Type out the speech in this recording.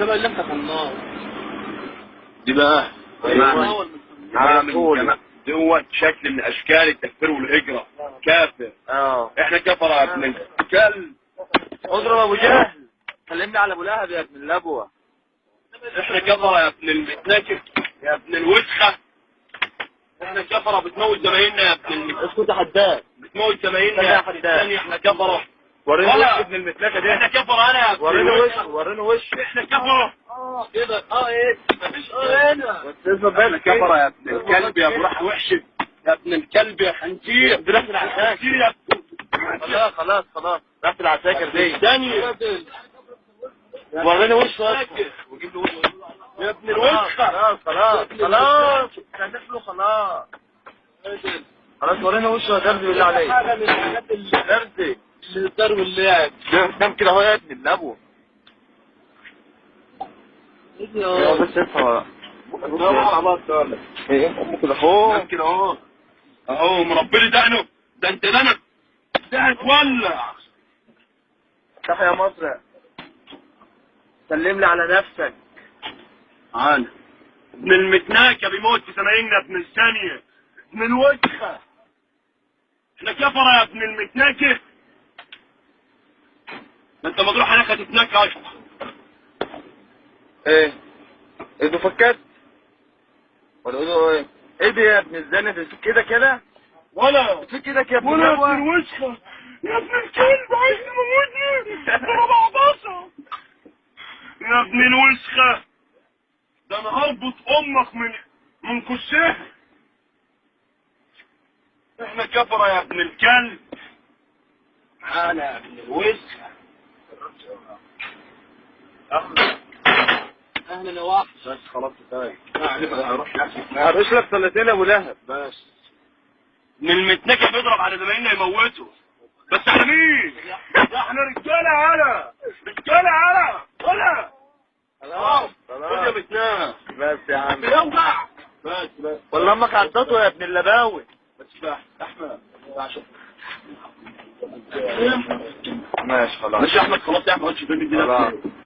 كما اللي انت قناص دي بقى على دوت شكل من اشكال التكفير والهجرة. كافر. احنا كفره يا ابن الكلب. اضرب ابو جهل. كلمني على ابو لهب يا ابن اللبوه. احنا كفره يا ابن المتنكر يا ابن الوسخة. احنا كفره بتموت زمايلنا يا ابن اسكت يا حداد. بتموت زمايلنا يا حداد. احنا كفره. وريني وش ابن المتنكه ده. احنا كفره. انا يا وريني وش، وريني وش. احنا كفره. كده ايه مفيش هنا. احنا كفره يا ابن الكلب يا ابو ريحه وحشة يا ابن الكلب يا خنزير. دي ريحه العساكر. خلاص خلاص خلاص ريحه العساكر دي. ثانية وريني وشه وجيب له وشه يا ابن الوسخة. خلاص خلاص خلاص هنقفله خلاص خلاص. وريني وشه يا درزي بالله عليك. حاجة من الحاجات اللي درزي الهزار واللعب. نام كده اهو يا ابن اللبوه. بس افهم ايه امك كده اهو. نام كده اهو اهو مربي دقنه. ده انت دقنك ده هتولع. صح يا مصر. سلم لي على نفسك. تعالى ابن المتناكه بيموت في زمايلنا ابن الثانية ابن الوسخة. احنا كفره يا ابن المتناكه. ده انت مجروح هناك هتتنكى اصلا. ايه ايده فكت ولا ايده ايه؟ ايه ده يا ابن الزنة كده كده؟ ولا بتفك ايدك يا ابن ولا يا ابن الوسخة يا ابن الكلب عايز تموتني. ده انا بعبصه يا ابن الوسخة. ده انا هربط امك من كشها. احنا كفره يا ابن الكلب. انا يا ابن الوسخة. اهلا يا وحش. بس خلاص كفاية. هرش لك سنتين يا ابو لهب. بس من المتنكه بيضرب على زمايلنا يموته. بس احنا مين؟ ده احنا رجاله على رجاله على ولا خلاص خد يا بتنام. بس يا عم بيوجع. بس بس ولا امك عضته يا ابن اللباوي. بس بقى احمد ماشي خلاص. ماشي يا احمد خلاص يا احمد ما تقعدش في البيت دي.